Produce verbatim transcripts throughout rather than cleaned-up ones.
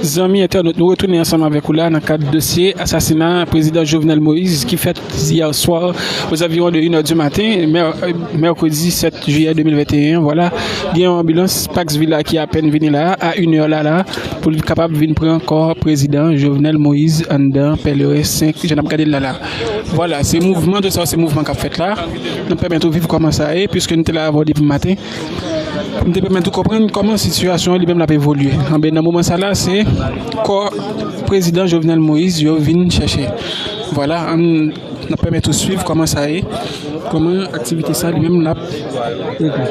Zanmi entènot, nou retounen ansanm avèk ou la nan kad dosye asasina prezidan Jovenel Moïse ki fèt yè swa aux environs de une heure du matin, mè-, mèkredi sèt jiyè de mil venteyen. Vwala, gen yon anbilans Pax Villa ki apèn vini la a une heure la la pou l kapab vin pran kò prezidan Jovenel Moïse anndan pèleren senk jan n ap gade l la la. Vwala, se mouvman, tout sa se mouvman k ap fèt la. N ap pèmèt ou viv kòman sa ye, piske nou te la avè w depi maten. M te pèmèt ou konprann kòman sitiyasyon an li menm l ap evolye. Anben, nan moman sa la, se kò prezidan Jovenel Moïse yo vin chèche. Vwala, ann, n ap pèmèt ou swiv kòman sa ye, kòman aktivite sa li menm l ap regle.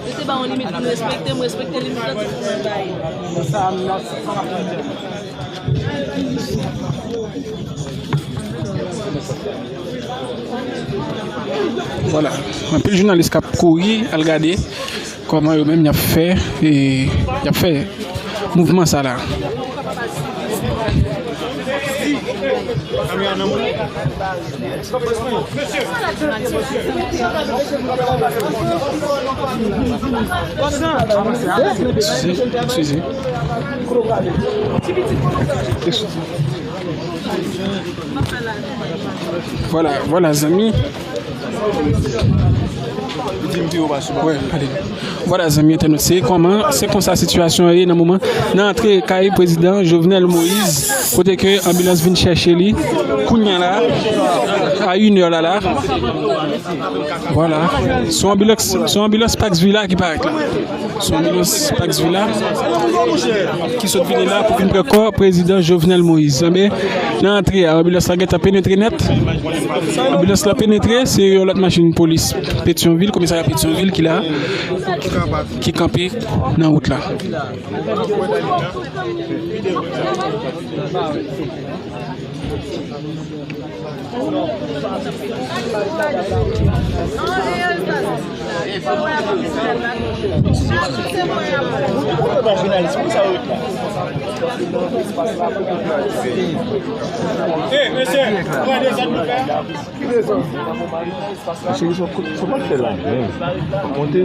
Yo te ba yon limit pou n respekte, m respekte limit lan, se pou mwen ba yo. Vwala. Anpil jounalis k ap kouri al gade kòman yo menm y ap fè, e, y ap fè mouvman sa la. Eskize, eskize. Vwala, vwala, zanmi. Vwala, zanmi entènot, se kòman, se konsa sitiyasyon an ye nan moman. Nan antre kay prezidan Jovenel Moïse, kote ke anbilans vin chèche li kounye a la, a une heure la la. Vwala, se yon anbilans, se yon anbilans Pax Villa ki parèt la. Se yon anbilans Pax Villa ki sot vini la pou vin pran kò prezidan Jovenel Moïse. Anben, nan antre a, anbilans la gentan penetre nèt. Anbilans la penetre, se yon lòt machin polis Petyonvil, komisarya Petyonvil ki la, ki kanpe nan wout la. Mesye, pran de zòd nou fè. Mesye, sa w pa t fè la menm. Monte.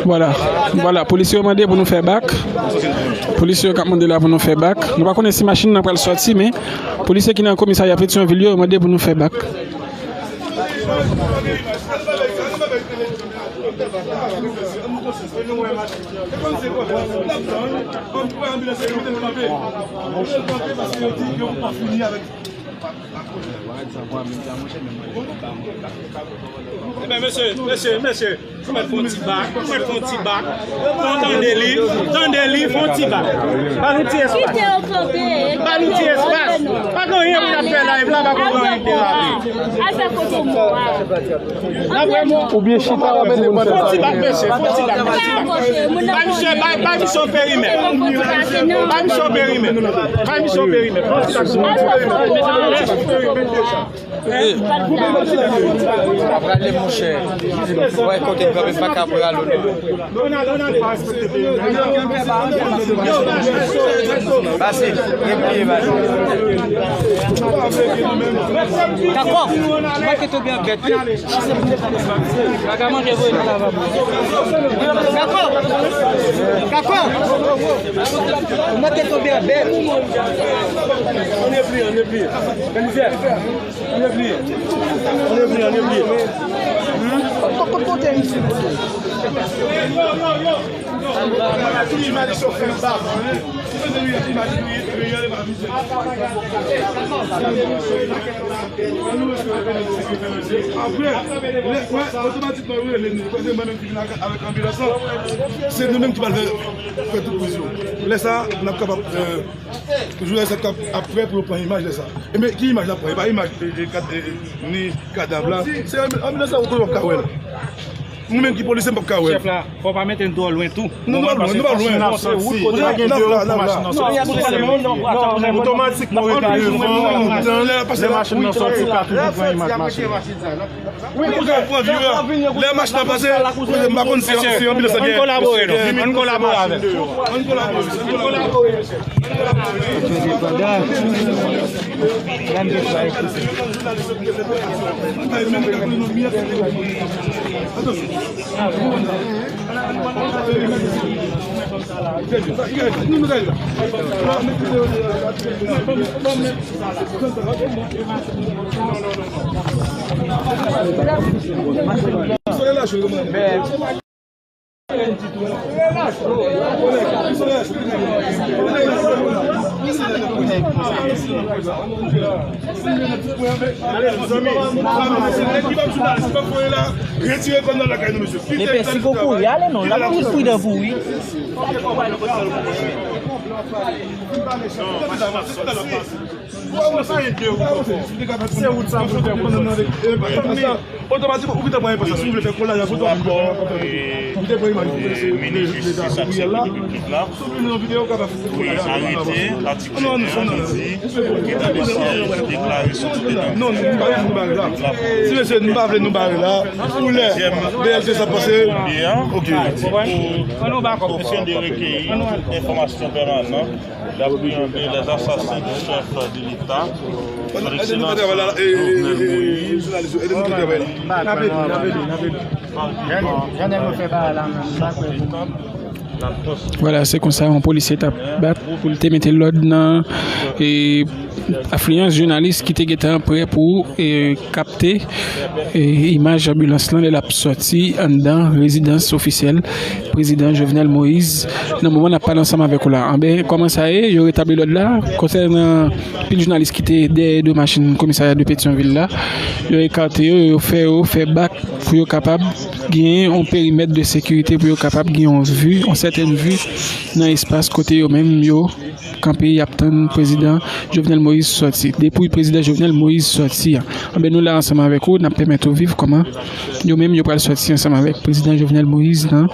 Vwala, vwala, polisye yo mande pou nou fè bak. Polisye yo k ap mande la pou nou fè bak. Nou pa konnen si machin nan pral sòti, men polisye ki nan komisarya Petyonvil yo, yo mande pou nou fè bak. Ebyen, mesye, mesye, mesye, sou mèt fè yon ti bak, sou mèt fè yon ti bak. Bon, tande li, tande li, fè yon ti bak. Ba nou ti espas. Ba nou ti espas. Pa gen anyen pou n ap fè live la, pa gen anyen k derape. Oubyen chita w ap di moun fè sa. Fon ti bak, mesye, fon ti bak, fon ti bak. Bay misye, bay, bay misye yon perimèt. Bay misye yon perimèt. Bay misye yon perimèt. Fon ti bak, fon ti bak. Ap rale, monchè. Wè, kote m kanpe, m pa ka pral ou non. Pase, repliye, pase. Dakò. Manke tonbe an bèt. Vagabon, je voye nan lavabo. Dakò. Dakò. Manke tonbe an bèt. Ann repliye, ann repliye. Ann repliye. Ann repliye, ann repliye. Kot, kot, kote misye, kote? Apre, lè, wè, otomatikman, yo rele nou. Paske mwen menm ki vin avèk anbilans lan, se nou menm ki pral fè, fè tout priz yo. Lè sa, n ap kapab, euh, jounalist ap, ap prè pou yo pran imaj lè sa. E men, ki imaj n ap pran? E pa imaj, e, e, kad-, e, e, ni kadav la. Se anbilans la, ou konnen w ap ka wè l. Mwen menm ki polisye, m p ap ka wè l. Chèf la, fò w pa mete n twò lwen tou. Non, nou pa lwen, nou pa lwen. N ap la, n ap la. Otomatikman, ou rete devan. Lè machin nan soti, ou ka toujou pran imaj machin. Wi, kouzèn, pran vye a. Lè machin nan pase, kouzèn, m pa konn si, si anbilans la gen. Ann kolabore non, ann kolabore avè l. Ann kolabore, ann kolabore. Mesye, si gon kouri, ale non, l ap pi pridan pou ou wi. Se wout sa pou fè pou sòti. Otomatikman, ou gentan pran espas la. Si w vle fè kolaj avè l, ou gentan pran espas la. Minis Jistis ak Sekirite Piblik la. Wi, arete, atik sèt la, nou di, gentan deside deklare sòti de nan. Non, nou pa vle nou bare la. Si mesye, nou pa vle nou bare la. Pou lè B L T sa pase. Ok. Afin de recueillir toute information permanente, d'appréhender les assassins du chef de l'État, son excellence Jovenel Moïse. Vwala, se konsa yon polisye t ap bat pou l te mete lòd nan, e, afliyans jounalis ki te gentan prè pou, e, kapte, e, imaj anbilans lan lè l ap sòti anndan rezidans ofisyèl prezidan Jovenel Moïse. Nan moman n ap pale ansanm avèk ou la, anben, kòman sa ye? Yo retabli lòd la. Konsènan pil jounalis ki te dèyè do machin komisarya de Petyonvil la, yo ekate yo, yo fè yo fè bak pou yo kapab genyen yon perimèt de sekirite, pou yo kapab gen yon vi, yon sètèn vi nan espas kote yo menm yo kanpe, y ap tann prezidan Jovenel Moïse sòti. Depi prezidan Jovenel Moïse sòti a, anben, nou la ansanm avèk ou, n ap pèmèt ou viv kòman yo menm yo pral sòti ansanm avèk prezidan Jovenel Moïse nan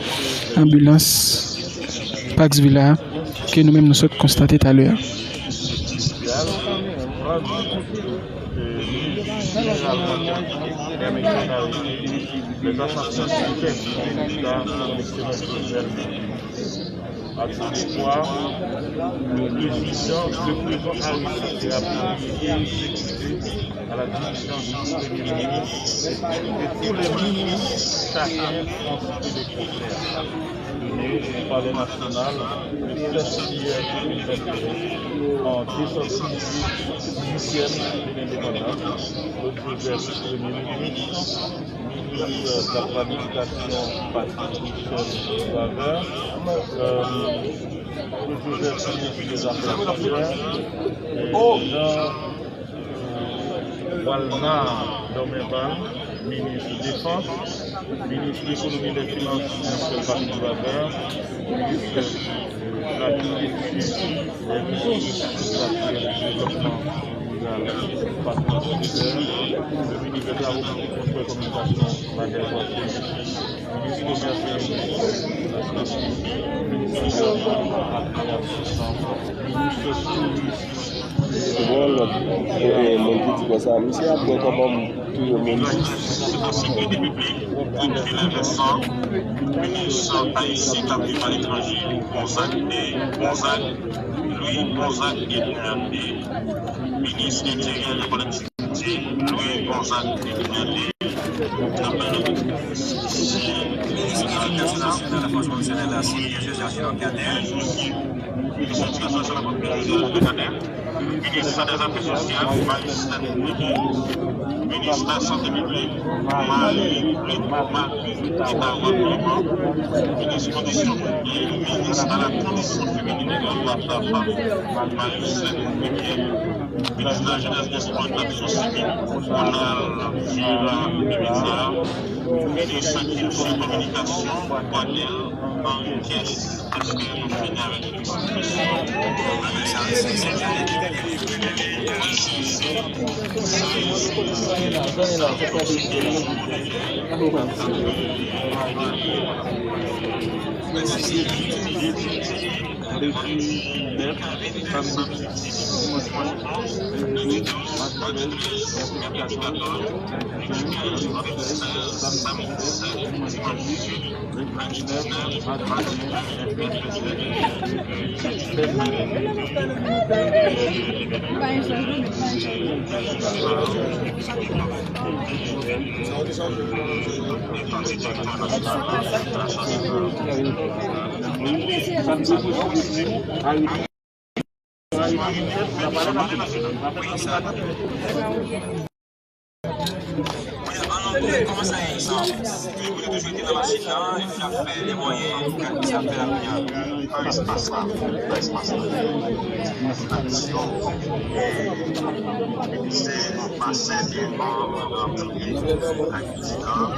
anbilans Pax Villa a, ke nou menm nou sot konstate talè a. Les assassins du chef de l'État, son excellence Jovenel Moïse. À cette fois, le président, le président arrêté est appelé à la diligence du Premier ministre et tous les ministres, chacun ont cité des conseils. Donné au Palais national le sept juillet deux mille vingt et un, en deux cent dix-huitième année de l'indépendance, Claude Joseph, Premier ministre, ministre de la Planification, Patrick Michel Boisvert, euh, Claude Joseph, ministre des Affaires étrangères, et Jean Walnar Dormenval, minis defans, minis ekonomi e finans, Michel Patrick Boisvert, minis de l'agriculture, des ressources naturelles et du développement rural, Patrice Hébert, le ministre des Travaux publics, Transports et Communications, Lambert Joachim, minis komès e endistri, minis de l'agriculture, minis touris, Bon, lòt, e, e, moun ki di konsa, misye ap gen kòman touye moun. Sekirite piblik, Premye Vincent, minis ayisyen k ap viv aletranje, Gonzague de, Gonzague, Louis Gonzague de Hernandez, minis enteryè e kolektivite, Louis Gonzague de Hernandez, n ap pale de minis enteryè, minis de la Défense nationale, la Force professionnelle, la Sécurité, Jean-Jacques Cadet, minis de l'Éducation, Jean-Claude Cadet, Minis dè Zafè Sosyal, Marie Justine Primier, minis dè Sante Piblik, Marie Renaud Marie Rita Rodrigue, minis kondisyon, minis a la kondisyon feminin e de lwa de la fanm, Marie Justine Primier, minis de la Jeunesse, des Sports et de l'Action Civique, Ronald Gérard Demézard, minis kilti e kominikasyon, Boinel Henriquez. Èske nou fini avèk ekspresyon? Kòman sa ye, sa? Li toujou ete nan machin nan, epi l ap fè lè mwayen, li ap fè lapriyè. Nan espas la, nan espas la. Tradisyon, e, se yon pastè ki mò pandan plis de kat an.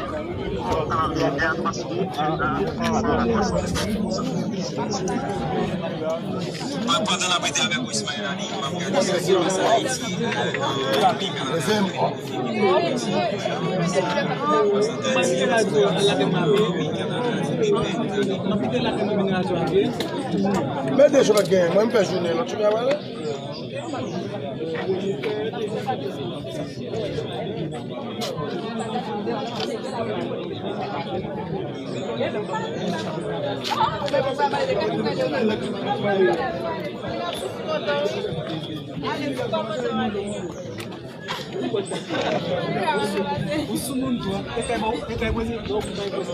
Pandan n ap rete avèk ou, Ismaël Ali, m ap gade sa ki pase Ayiti, euh, nan peyi Kanada. Men de jou pa t genyen, mwen m fè jounen, lòt jounen a pale. Ou sou moun tou, hein? E kay ba ou, e kay poze, ou kay poze.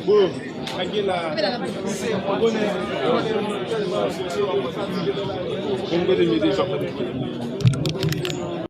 Bon, bon kote mete sa.